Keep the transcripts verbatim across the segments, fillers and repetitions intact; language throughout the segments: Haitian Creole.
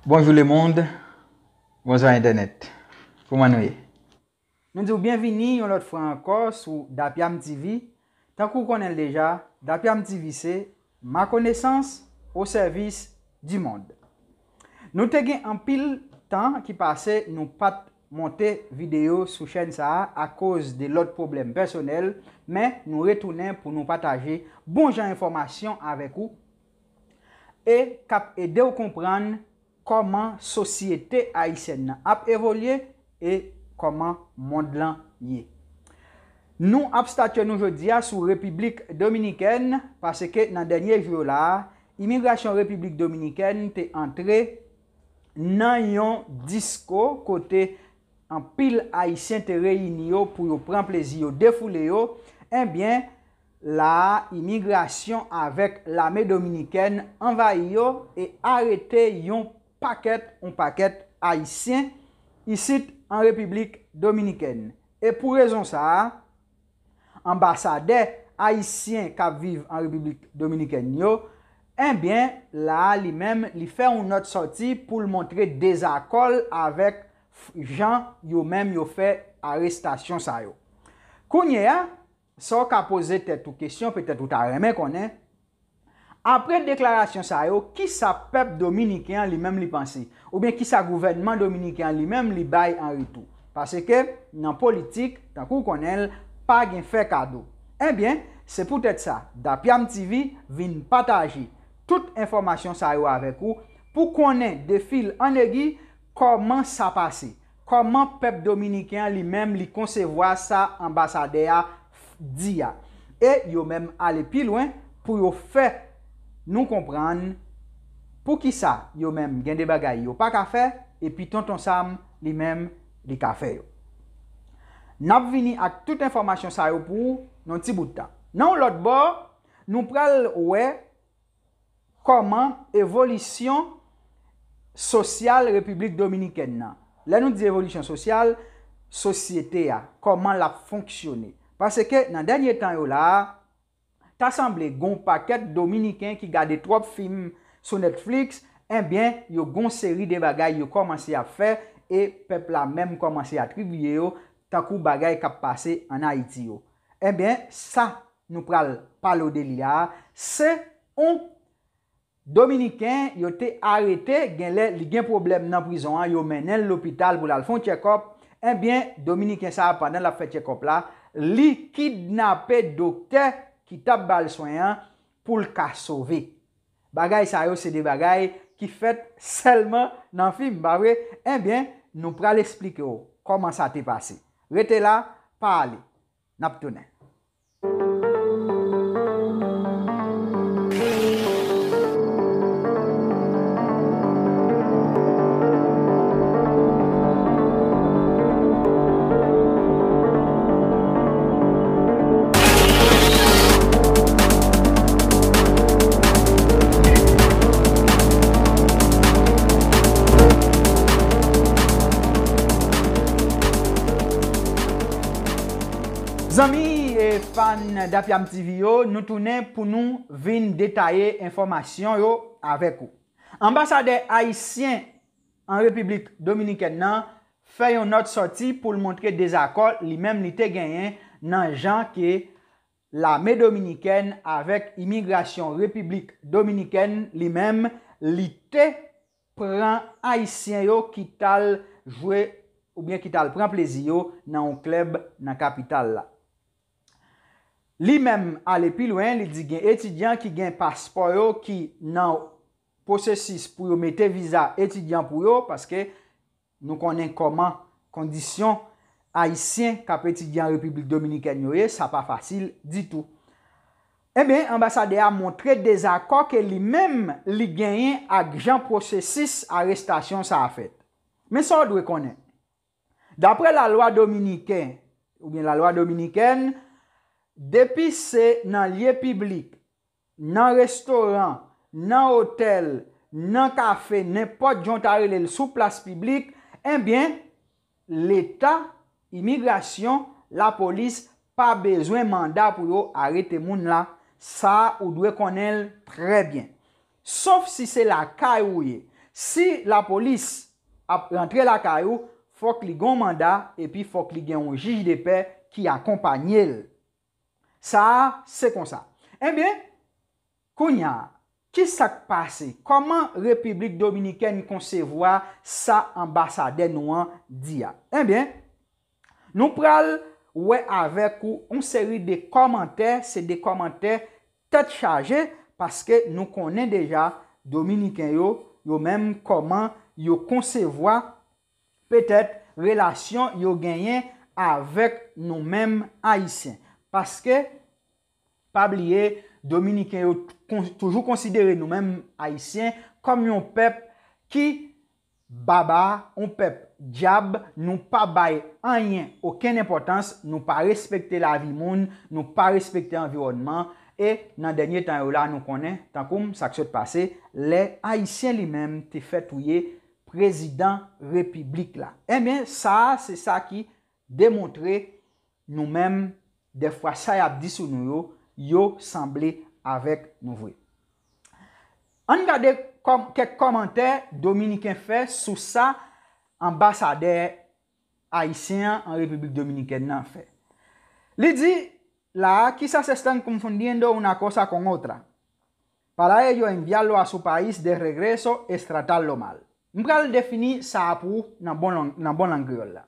Bonjou lemonn, bonswa entènèt. Kòman nou ye? Nou di w byenvini yon lòt fwa ankò sou Dapyam T V. Tankou w konnen l deja, Dapyam T V se ma connaissance au service du monde. Nou te gen anpil tan ki pase nou pa t monte videyo sou chèn sa a akoz de lòt pwoblèm pèsonèl, men nou retounen pou nou pataje bon jan enfòmasyon avèk ou e k ap ede w konprann kòman sosyete ayisyèn nan ap evolye e kòman mond lan ye. Nou ap statye nou jodi a sou Repiblik Dominikèn, paske nan dènye jou yo la a, imigrasyon Repiblik Dominikèn te antre nan yon disko kote anpil Ayisyen te reyini yo pou yo pran plezi yo, defoule yo. Ebyen, la a, imigrasyon avèk lame dominikèn anvayi yo e arete yon pakèt, yon pakèt Ayisyen isit an Repiblik Dominikèn. E pou rezon sa a, anbasadè ayisyen k ap viv an Repiblik Dominikèn yo, ebyen, la a li menm, li fè yon nòt sòti pou l montre dezakò l avèk f- jan yo menm yo fè arestasyon sa yo. Kounye a, sa w ka poze tèt ou kesyon, petèt ou ta renmen konnen, apre deklarasyon sa yo, kisa pèp dominiken an li menm li panse? Oubyen kisa gouvènman dominiken an li menm li bay an retou? Paske nan politik, tankou w konnen l, pa gen fè kado. Ebyen, se poutèt sa, Dapyam T V vin pataje tout enfòmasyon sa yo avèk ou pou konnen de fil an egi kòman sa pase, kòman pèp dominiken an li menm li konsevwa sa anbasadè a di a. E yo menm ale pi lwen pou yo fè nou konprann poukisa yo menm gen de bagay yo pa ka fè, epi Tonton Sam li menm li ka fè yo. N ap vini ak tout enfòmasyon sa yo pou ou nan yon ti bout tan. Nan yon lòt bò, nou pral wè kòman evolisyon sosyal Repiblik Dominikèn nan. Lè nou di evolisyon sosyal, sosyete a, kòman l ap fonksyone. Paske nan dènye tan yo la a, ta sanble gon pakèt Dominiken ki gade twòp fim sou Netflix, ebyen, yo gon seri de bagay yo kòmanse ap fè e pèp la menm kòmanse atribiye yo tankou bagay k ap pase ann Ayiti yo. Ebyen, sa nou pral pale w de li a, se yon Dominiken yo te arete, genlè li gen pwoblèm nan prizon an, yo mennen l lopital pou l al fè yon tchèkòp. Ebyen, Dominiken sa a, pandan l ap fè tchèkòp la, li kidnape doktè ki t ap ba l swen an pou l ka sove. Bagay sa yo se de bagay ki fèt sèlman nan fim, pa vre? Ebyen, nou pral esplike w kòman sa te pase. Rete la, pa ale. N ap tounen. Zanmi e fan Dapyam T V yo, nou tounen pou nou vin detaye enfòmasyon yo avèk ou. Anbasadè ayisyen an Repiblik Dominikèn nan fè yon nòt sòti pou l montre dezakò li menm li te genyen nan jan ke lame dominikèn avèk imigrasyon Repiblik Dominikèn li menm li te pran Ayisyen yo ki t al jwe oubyen ki t al pran plezi yo nan yon klèb nan kapital la. Li menm ale pi lwen, li di gen etidyan ki gen paspò yo ki nan pwosesis pou yo mete viza etidyan pou yo, paske nou konnen kòman kondisyon Ayisyen k ap etidye an Repiblik Dominikèn yo ye, sa pa fasil ditou. Ebyen, anbasadè a montre dezakò ke li menm li genyen ak jan pwosesis arestasyon sa a fèt. Men sa w dwe konnen. Daprè lalwa dominiken, oubyen lalwa dominikèn, depi se nan lye piblik, nan restoran, nan otèl, nan kafe, nenpòt jan w ta rele l, sou plas piblik, ebyen, Leta, imigrasyon, lapolis pa bezwen manda pou yo arete moun la. Sa a, ou dwe konnen l trè byen. Sof si se lakay ou ye, Si lapolis ap rantre lakay ou, fòk li gen yon manda epi fòk li gen yon jij de pè ki akonpanye l. Sa a, se konsa. Ebyen, kounye a, ki sa k pase? Kòman Repiblik Dominikèn konsevwa sa anbasadè nou an di a? Ebyen, nou pral wè avèk ou yon seri de kòmantè, se de kòmantè tèt chaje, paske nou konnen deja Dominiken yo, yo menm kòman yo konsevwa petèt relasyon yo genyen avèk nou menm Ayisyen. Paske, pa bliye, Dominiken yo kon- toujou konsidere nou menm Ayisyen kòm yon pèp ki baba, yon pèp dyab, nou pa bay anyen, okenn enpòtans, nou pa respekte lavi moun, nou pa respekte anviwònman, e nan dènye tan yo la, nou konnen, tankou m, sa k sot pase, lè Ayisyen li menm te fè touye prezidan repiblik la. Ebyen, sa a, se sa ki demontre nou menm, dèfwa sa y ap di sou nou yo, yo sanble avèk nou vre. Ann gade kòm, kèk kòmantè Dominiken fè sou sa anbasadè ayisyen an an Repiblik Dominikèn nan fè. Li di, la, quizás están confundiendo una cosa con otra. Para ello enviarlo a su país de regreso es tratarlo mal. M pral defini sa a pou ou nan bon lang, nan bon lang kreyòl la.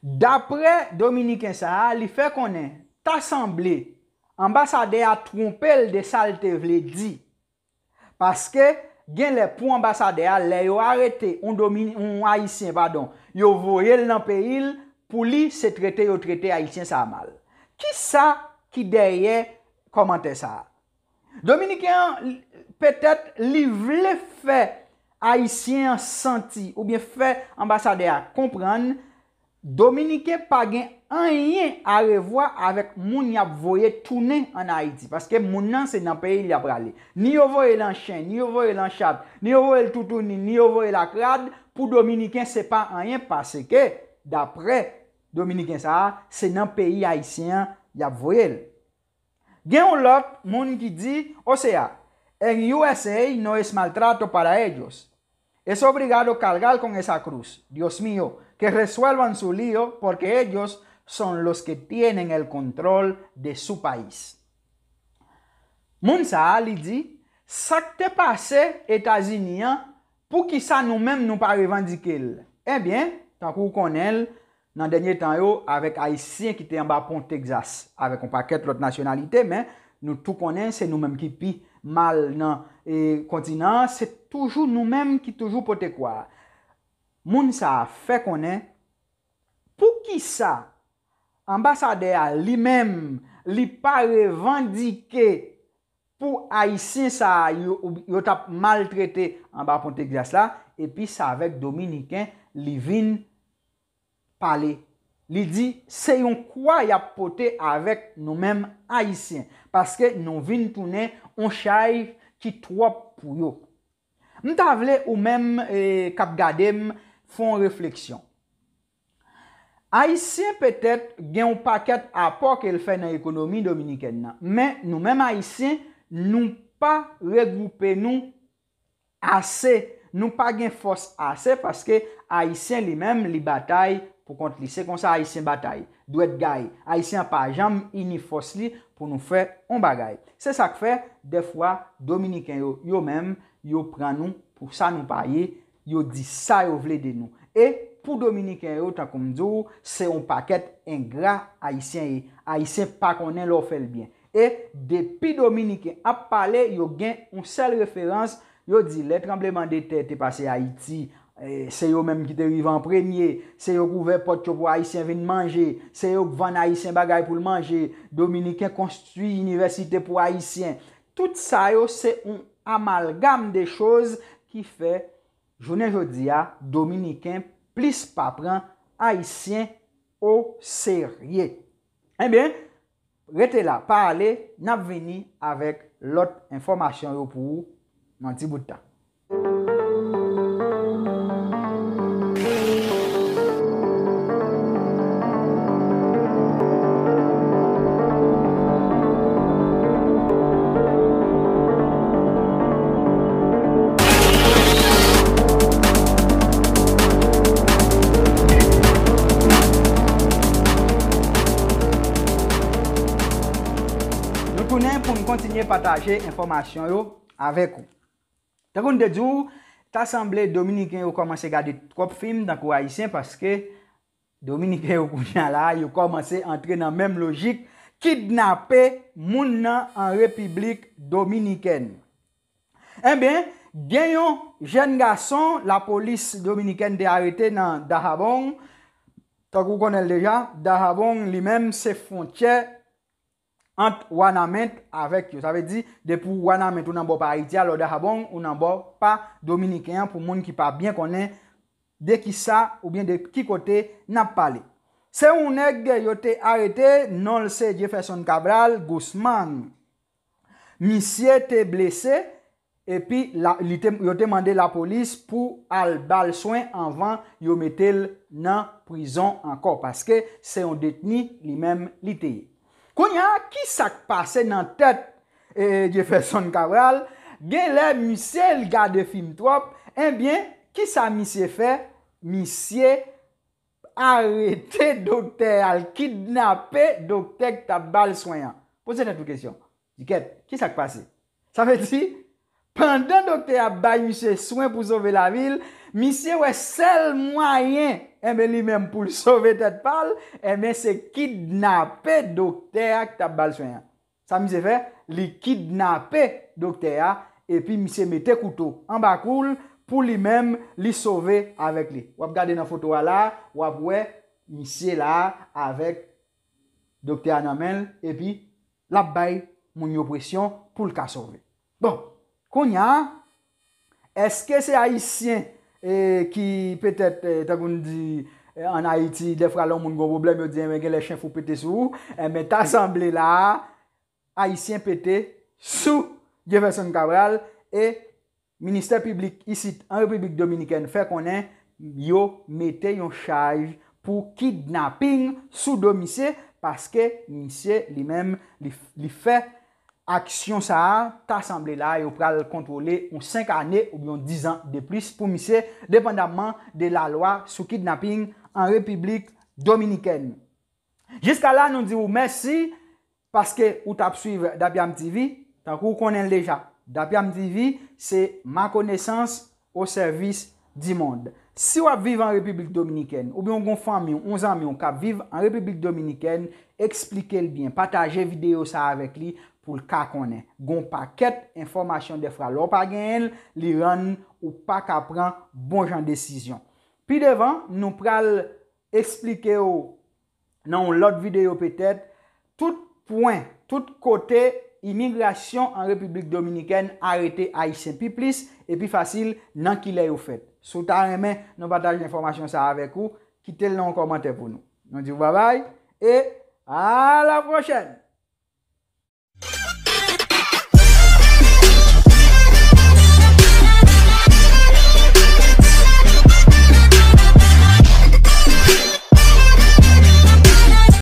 Daprè Dominiken sa a, li fè konnen ta sanble anbasadè a twonpe l de sa l te vle di. Paske genlè pou anbasadè a, lè yo arete yon Domini, yon Ayisyen, padon, yo voye l nan peyi l, pou li, se trete yo trete Ayisyen sa a mal. Kisa ki dèyè kòmantè sa a? Dominiken an, petèt, li vle fè Ayisyen an santi, oubyen fè anbasadè a konprann, Dominiken pa gen anyen a revwa avèk moun y ap voye tounen ann Ayiti, paske moun nan se nan peyi l y ap prale. Ni yo voye l an chen, ni yo voye l an chat, ni yo voye l toutouni, ni yo voye l ak rad, pou Dominiken se pa anyen, paske, daprè Dominiken sa a, se nan peyi ayisyen an y ap voye l. Gen yon lòt moun ki di, o sea, en U S A no es maltrato para ellos. Es obligado cargar con esa cruz. Dios mío, que resuelvan su lío porque ellos son los que tienen el control de su país. Moun sa a, li di, sa k te pase Etazini an, poukisa nou menm nou pa revandike l? Ebyen, tankou w konnen l, nan dènye tan yo, avèk Ayisyen ki te anba pon Texas, avèk yon pakèt lòt nasyonalite, men nou tou konnen se nou menm ki pi mal nan, e, kontinan an, se toujou nou menm ki toujou pote kwa a. Moun sa a fè konnen, poukisa anbasadè a li menm, li pa revandike pou Ayisyen sa a yo, yo t ap maltrete anba pon Texas la, epi se avèk Dominiken li vin pale. Li di se yon kwa y ap pote avèk nou menm Ayisyen, paske nou vin tounen yon chay ki twòp pou yo. M ta vle ou menm, e, k ap gade m, fè yon refleksyon. Ayisyen petèt gen yon pakèt apò ke l fè nan ekonomi dominikèn nan, men nou menm Ayisyen, nou pa regwoupe nou ase, nou pa gen fòs ase, paske Ayisyen li menm, li batay pou kont li. Se konsa Ayisyen batay. Dwèt gaye. Ayisyen an pa janm ini fòs li pou nou fè yon bagay. Se sa k fè, dèfwa, Dominiken yo, yo menm, yo pran nou pou sa nou pa ye, yo di sa yo vle de nou. E pou Dominiken yo, tankou m di w, se yon pakèt engra Ayisyen ye. Ayisyen pa konnen lè w fè l byen. E depi Dominiken ap pale, yo gen yon sèl referans, yo di lè tranblemanntè te pase Ayiti, e, se yo menm ki te rive an premye, se yo k ouvè pòt yo pou Ayisyen vin manje, se yo k vann Ayisyen bagay pou l manje, Dominiken konstwi inivèsite pou Ayisyen. Tout sa yo se yon amalgam de choz ki fè, jounen jodi a, Dominiken plis pa pran Ayisyen o serye. Ebyen, rete la, pa ale, n ap vini avèk lòt enfòmasyon yo pou ou nan ti bout tan. Kontinye pataje enfòmasyon yo avèk ou. Tankou n te di w, ta sanble Dominiken yo kòmanse gade twòp fim tankou Ayisyen, paske Dominiken yo kounye a la, yo kòmanse antre nan menm lojik, kidnape moun nan an Repiblik Dominikèn. Ebyen, gen yon jèn gason lapolis dominikèn te arete nan Dajabón. Tankou w konnen l deja, Dajabón li menm se fwontyè ant Wanament avèk yo. Sa vle di, depi w Wanament ou nan bò pa Ayiti a, lè w Dajabón ou nan bò pa Dominiken an, pou moun ki pa byen konnen de ki sa oubyen de ki kote n ap pale. Se yon nèg yo te arete, non l se Jefferson Cabral Guzman. Misye te blese, epi la, li te, yo te mande lapolis pou al ba l swen anvan yo mete l nan prizon ankò, paske se yon detni li menm li te ye. Kounye a, ki sa k pase nan tèt, eh, Jefferson Cabral? Genlè misye l gade fim twòp, ebyen, ki sa misye fè? Misye arete doktè a, l kidnape doktè k t ap ba l swen an. Poze tèt ou kesyon. Di kèt, ki sa k pase? Sa vle di, pandan doktè a ap bay misye swen pou sove lavi l, misye wè sèl mwayen, enben, li menm pou l sove tèt pa l, enben, se kidnape doktè a k t ap ba l swen an. Sa misye fè? Li kidnape doktè a, epi misye mete kouto anba kou l pou li menm li sove avèk li. W ap gade nan foto a la, w ap wè misye la avèk doktè a nan men l, epi l ap bay moun yo presyon pou l ka sove. Bon, kounye a, èske se Ayisyen, eh, ki petèt, eh, tankou n di, eh, ann Ayiti, dèfwa lè yon moun gen yon pwoblèm, yo di, enben, genlè chen fou pete sou ou, enben, ta sanble la a, Ayisyen pete sou Jefferson Cabral, e ministè piblik isit an Repiblik Dominikèn fè konnen yo mete yon chaj pou kidnaping sou do misye, paske misye li menm li, li fè aksyon sa a. Ta sanble la yo pral kontwole yon senk ane oubyen yon dizan de plis pou misye, depandamman de lalwa sou kidnaping an Repiblik Dominikèn. Jiska la, nou di w mèsi paske ou t ap swiv Dapyam T V. Tankou w konnen l deja, Dapyam T V se ma konesans o sèvis di mond. Si w ap viv an Repiblik Dominikèn, oubyen w gen yon fanmi w, yon zanmi w k ap viv an Repiblik Dominikèn, eksplike l byen, pataje videyo sa a avèk li pou l ka konnen. Gen yon pakèt enfòmasyon dèfwa lè w pa genyen l, li rann ou pa ka pran bon jan desizyon. Pi devan, nou pral eksplike w nan yon lòt videyo petèt, tout pwen, tout kote imigrasyon an Repiblik Dominikèn arete Ayisyen pi plis e pi fasil, nan ki lè yo fèt. Si w ta renmen nou pataje enfòmasyon sa a avèk ou, kite l nan yon kòmantè pou nou. Nou di w babay e a la pwochèn!